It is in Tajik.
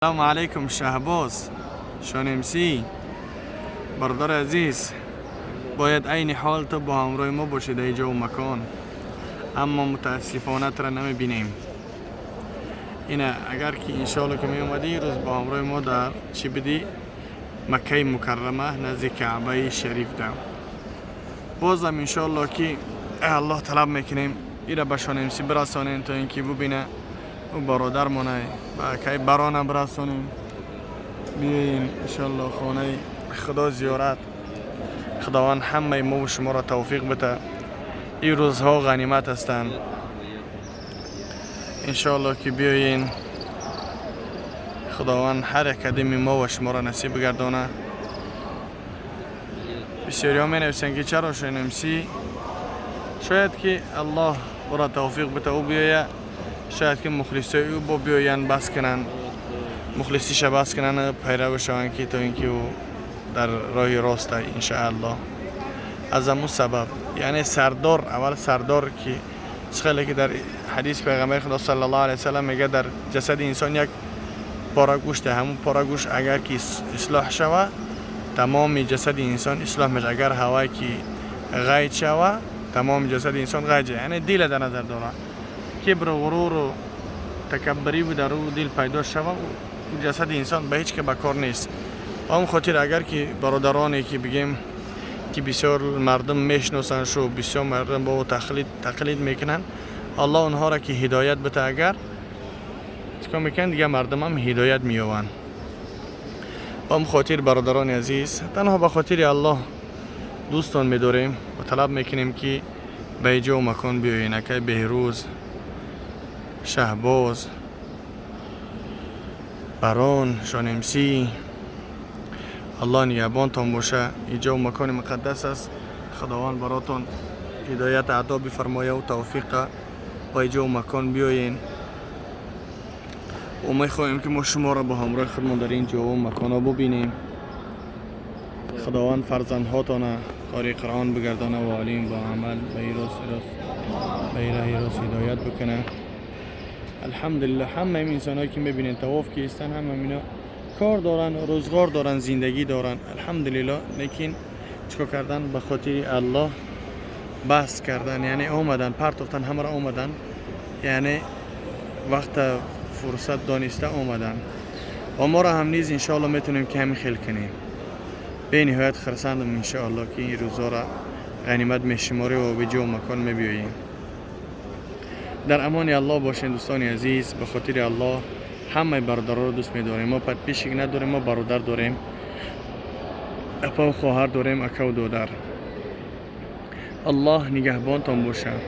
Салому алайкум, Шаҳбоз, Шон МС, бародари азиз. Бояд айни ҳол ту бо ҳамроҳи мо бошӣ дар ҷову макон, аммо мутаассифона тура намебинем. Ина агар ки иншоалло ки меомадӣ, рӯз бо ҳамроҳи мо дар чӣ бидӣ, Маккаи Мукаррама, назди Каъбаи Шариф да. Бозам иншоалло ки Аллоҳ талаб мекунем, ира ба Шон МС бирасонем, то ин ки бубина. Ӯ бародармонай, ба акай Барона бирасонем. Биёем иншоалло хонаи Худо зиёрат. Худованд ҳамаи мову шуморо тавфиқ бита. Ин рӯзҳо ғанимат ҳастанд. Иншоалло ки биёен. Худованд ҳар як қадами мо ва шуморо насиб бигардона. Бисёриҳо менависанд, ки чаро Шон МС. Шояд ки Аллоҳ ӯро тавфиқ бита, ӯ биёя. Шояд ки мухлисои ӯ бо биёянд, бас кунанд мухлисиша, бас кунанд, пайрав шаванд, ки то ин ки ӯ дар роҳи роста, иншааллоҳ. Аз ҳамун сабаб, яъне сардор, аввал сардор ки хеле ки дар ҳадис Пайғамбари Худо саллаллоҳу алайҳи васаллам мегӯяд: дар ҷасади инсон як пора гӯште, ҳамун пора гӯшт агар ки ислоҳ шава, тамоми ҷасади инсон ислоҳ мешавад, агар ҳавае ки ғайд шава, тамоми ҷасади инсон ғайд. Яъне дила дар назар дорад. Кибру ғуруру такаббурӣ дар ӯ дил пайдо шава, ӯ ҷасади инсон ба ҳеҷ ке ба кор нест. Ба он хотир, агар ки бародароне ки бигем ки бисёр мардум мешиносанд шу, бисёр мардум бо ӯ тақлид мекунанд, Аллоҳ онҳоро ки ҳидоят бита. Агар чикор мекунанд, дигар мардумам ҳидоят меёбанд. Ба он хотир, бародарони азиз, танҳо ба хотири Аллоҳ дӯстон медорем ва талаб мекунем, ки ба иҷову макон биёен. Акай Беҳрӯз, Шаҳбоз, Барон, Шон МС, Аллоҳ нигаҳбонтон боша. Иҷову макони муқаддас аст. Худованд баротон ҳидоят ато бифармояву тавфиқа. Ба иҷову макон биёен ва мехоҳем, ки мо шуморо бо ҳамроҳи худмон дар ин ҷову маконҳо бубинем. Худованд фарзандҳотона қори Қуръон бигардона ва олим бо амал, ба ба раҳи рост ҳидоят бикуна. Алҳамдулилло, ҳамаи ин инсонҳое ки мебинед, тавоф ки истанд, ҳама ино кор доранд, рӯзғор доранд, зиндагӣ доранд, алҳамдулилло. Лекин чикор кардан? Ба хотири Аллоҳ баҳс кардан, яъне омадан, партофтан ҳамаро, омадан, яъне вақта фурсат дониста омадан. Ва моро ҳам низ иншоалло метавонем, ки ҳамин хел кунем. Бениҳоят хурсандам, иншоалло, ки ин рӯзҳоро ғанимат мешуморем ва ба ҷо макон мебиёем. Дар амони Аллоҳ бошед, дӯстони азиз. Ба хотири Аллоҳ ҳамаи бародаронро дӯст медорем. Мо подписчик надорем, мо бародар дорем, апаву хоҳар дорем, акаву додар. Аллоҳ нигаҳбонтон бошад.